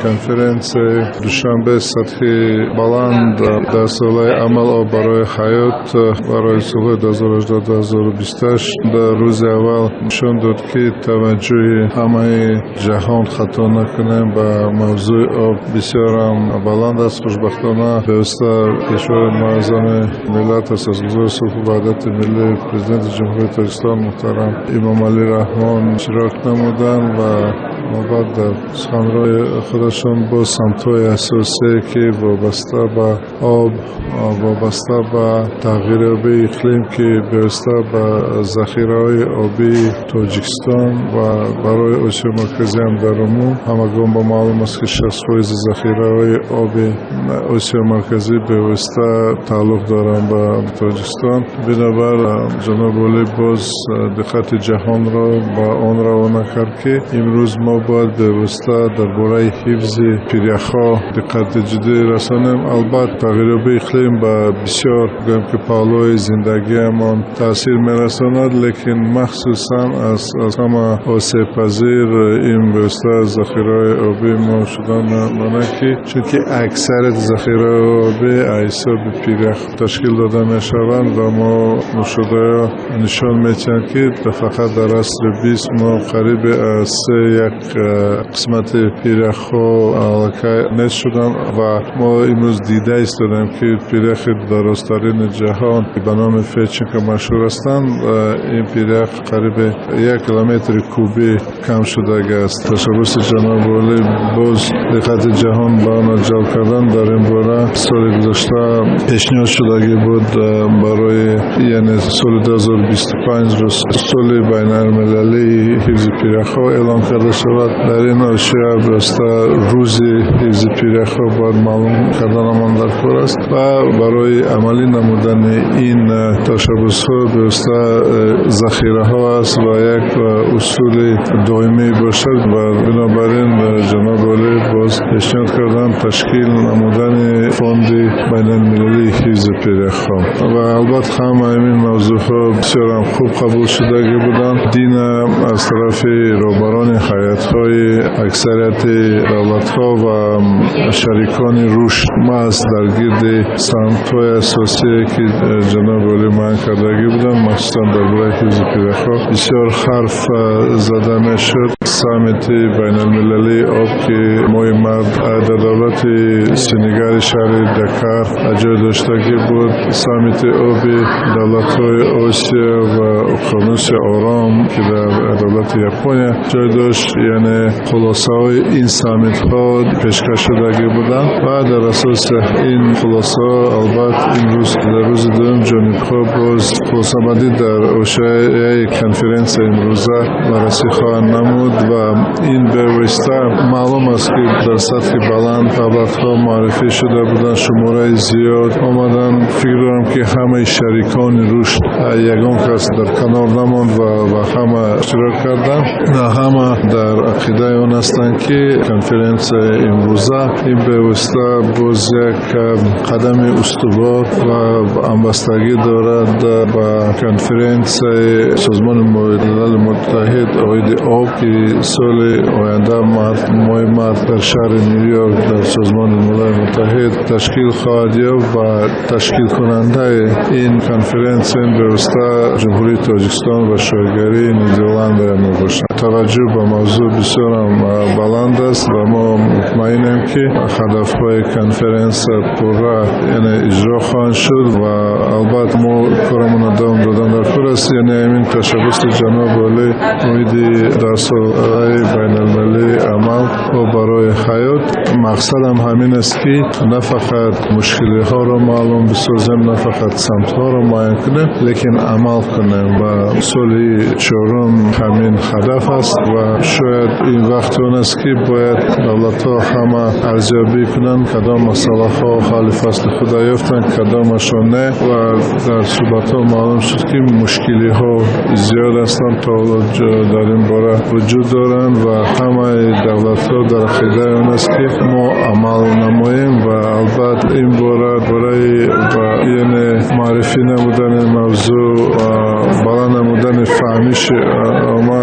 Конференсияи Душанбе сатҳи баланд дар соҳаи амал об барои ҳаёт барои солҳои 2018-2028 дар рӯзи аввал нишон дод, ки таваҷҷӯҳи ҳамаи ҷаҳон, хато накунем, ба мавзӯи об бисёрам баланд аст. Хушбахтона, бевосита Пешвои муаззами миллат, Асосгузори сулҳу ваҳдати миллӣ, Президенти Ҷумҳурии Тоҷикистон муҳтарам Эмомалӣ Раҳмон иштирок намуданд ва баъд дар суханрои худашон бо самтҳои асосие, ки вобаста ба об, вобаста ба тағйирёбии иқлим, ки бевосита ба захираҳои обии Тоҷикистон ва барои Осиёи Марказӣ ҳам дар умум, ҳамагон ба маълум аст, ки 60% захираҳои оби Осиёи Марказӣ бевосита тааллуқ доранд ба Тоҷикистон. Бинобар ҷаноби олӣ боз диққати ҷаҳонро ба он равона кард, ки имрӯз мо бояд бевосита дар бораи ҳифзи пиряхҳо диққати ҷиддӣ расонем. Албатта, тағйирёбии иқлим ба бисёр, гӯем ки, паҳлӯи зиндагиамон таъсир мерасонад, лекин махсусан аз ҳама осебпазир ин бевосита захираҳои обии мо шудан маъно, ки чунки аксарияти захираҳои обӣ аз ҳисоби пирях ташкил дода мешаванд ва мо мушоҳидаҳо нишон медиҳанд, ки фақат дар асри 20 мо қариби аз се як қисмати пиряхҳо аллакай нест шуданд ва мо имрӯз дида истодаем, ки пиряхи дарозтарини ҷаҳон, ки ба номи Федченко машҳур ҳастанд, ин пирях қариби 1 километри кубӣ кам шудагӣ аст. Ташаббуси ҷаноби олӣ боз диққати ҷаҳон ба он ҷалб кардан дар ин бора соли гузашта пешниҳод шудагӣ буд барои, яъне, соли 2025-ро соли байналмилалии ҳифзи пиряхҳо эълон карда шавад. Дар ин ҳошия бевосита рӯзи ҳифзи пиряхҳо бояд маълум карданамон дар кор аст ва барои амалӣ намудани ин ташаббусҳо бевосита захираҳо аст ва як усули доимӣ бошад. Ва бинобар ин ҷаноби олӣ боз пешниҳод карданд ташкил намудани фонди байналмилалии ҳифзи пиряхҳо ва албатта ҳама ин мавзӯъҳо бисёрам хуб қабул шудагӣ буданд. Дина аз тарафи роҳбарони ҳайатҳои аксарияти давлатҳо ва шарикони рушд маҳз дар гирди самтҳои асосие, ки ҷаноби олӣ муайян кардагӣ буданд, махсусан дар бораи ҳифзи пиряхҳо бисёр ҳарф зада мешуд. Саммити байналмилалии об, ки моҳи март дар давлати Сенегали, шаҳри Дакар ҷой доштагӣ буд, саммити оби давлатҳои Осиё ва Уқёнуси Ором, ки дар давлати Япония ҷой дошт, яъне хулосаҳои ин саммитҳо пешкаш шудагӣ буданд ва дар асоси ин хулосаҳо, албатта, имрӯз дар рӯзи дуюм ҷонибҳо боз хулосабандӣ дар ҳошияи конференсия имрӯза баррасӣ хоҳанд намуд. Ва ин бевосита маълум аст, ки дар сатҳи баланд давлатҳо муаррифӣ шуда буданд, шумораи зиёд омаданд. Фикр дорам, ки ҳамаи шарикони рушд, ягон кас дар канор намонд ва ҳама иштирок карданд ва ҳама дар ақидаи он ҳастанд, ки конференсияи имрӯза ин бевосита боз як қадами устувор ва ҳамбастагӣ дорад ба конференсияи Созмони Милали Муттаҳид оиди об, ки соли оянда март, моҳи март дар шаҳри Ню Йорк дар Созмони Милали Муттаҳид ташкил хоҳад ёфт ва ташкилкунандаи ин конференсия бевосита Ҷумҳурии Тоҷикистон ва Шоҳигарии Нидерландия мебошад. Таваҷҷӯҳ ба мавзӯъ бисёрам баланд аст ва мо мутмаинем, ки ҳадафҳои конференсия пурра, яъне, иҷро хоҳанд шуд ва албатта мо корамонро давом додан дар кор аст. Яъне ҳамин ташаббуси ҷаноби олӣ оиди дарсолаи байналмилалии амал об барои ҳаёт, мақсадам ҳамин аст, ки на фақат мушкилиҳоро маълум бисозем, на фақат самтҳоро муайян кунем, лекин амал кунем. Ва соли чорум ҳамин ҳадаф аст ва шояд ин вақти он аст, ки бояд давлатҳо ҳама арзёбӣ кунанд, кадом масъалаҳо ҳалли фасли худа ёфтанд, кадомашон не. Ва дар суҳбатҳо маълум шуд, ки мушкилиҳо зиёд ҳастанд, то ҳоло дар ин бора вуҷуд доранд ва ҳамаи давлатҳо дар ақидаи он аст, ки мо амал намоем. Ва албатта ин бора барои, яъне, муаррифӣ намудани мавзӯъ ва Баланд намудани фаҳмиши омма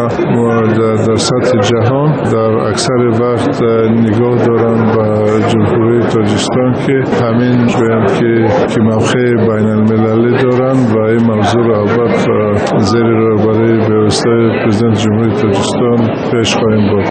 дар сатҳи ҷаҳон дар аксари вақт нигоҳ доранд ба Ҷумҳурии Тоҷикистон, ки ҳамин гӯям ки мавқеи байналмилалӣ доранд ва ин мавзӯъро албатта зери роҳбарии бевоситаи Президенти Ҷумҳурии Тоҷикистон пеш хоҳем бурд.